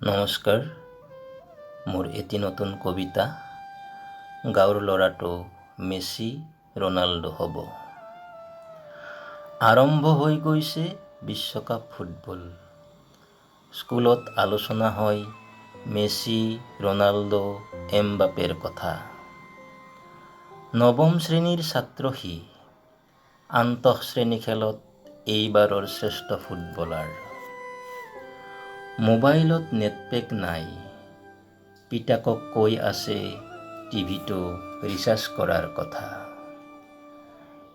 নমস্কাৰ। মোৰ এটি নতুন কবিতা, গাঁৱৰ ল'ৰাটো মেচি ৰনাল্ডো হ'ব। আৰম্ভ হৈ গৈছে বিশ্বকাপ ফুটবল। স্কুলত আলোচনা হয় মেচি, ৰনাল্ডো, এমবাপেৰ কথা। নৱম শ্ৰেণীৰ ছাত্ৰ সি। আন্তঃশ্ৰেণী খেলত এইবাৰৰ শ্ৰেষ্ঠ ফুটবলাৰ। মোবাইলত নেটপেক নাই, পিতাকক কৈ আছে টিভিটো ৰিচাৰ্জ কৰাৰ কথা।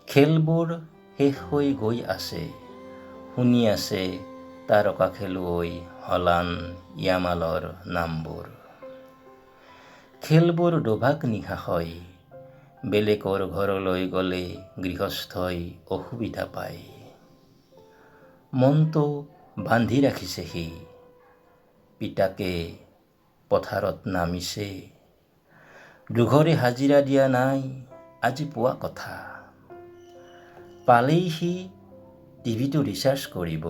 খেলবোৰ শেষ হৈ গৈ আছে, শুনি আছে তাৰকা খেলুৱৈ হলান, য়ামালৰ নামবোৰ। খেলবোৰ দোভাগ নিশা হয়, বেলেগৰ ঘৰলৈ গ'লে গৃহস্থই অসুবিধা পায়। মনটো বান্ধি ৰাখিছে সি। পিতাকে পথাৰত নামিছে, দুঘৰে হাজিৰা দিয়া নাই, আজি পুৱা কথা। পালেই সি টিভিটো ৰিচাৰ্জ কৰিব।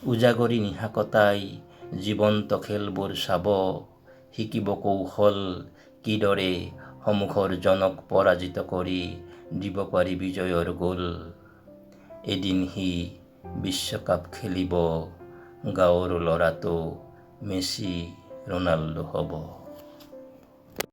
উজাগৰী নিশা কটাই জীৱন্ত খেলবোৰ চাব, শিকিব কৌশল, কিদৰে সমুখৰ জনক পৰাজিত কৰি দিব পাৰি বিজয়ৰ গ'ল। এদিন সি বিশ্বকাপ খেলিব, গাঁৱৰ ল'ৰাটো মেচি, ৰনাল্ডো হ'ব।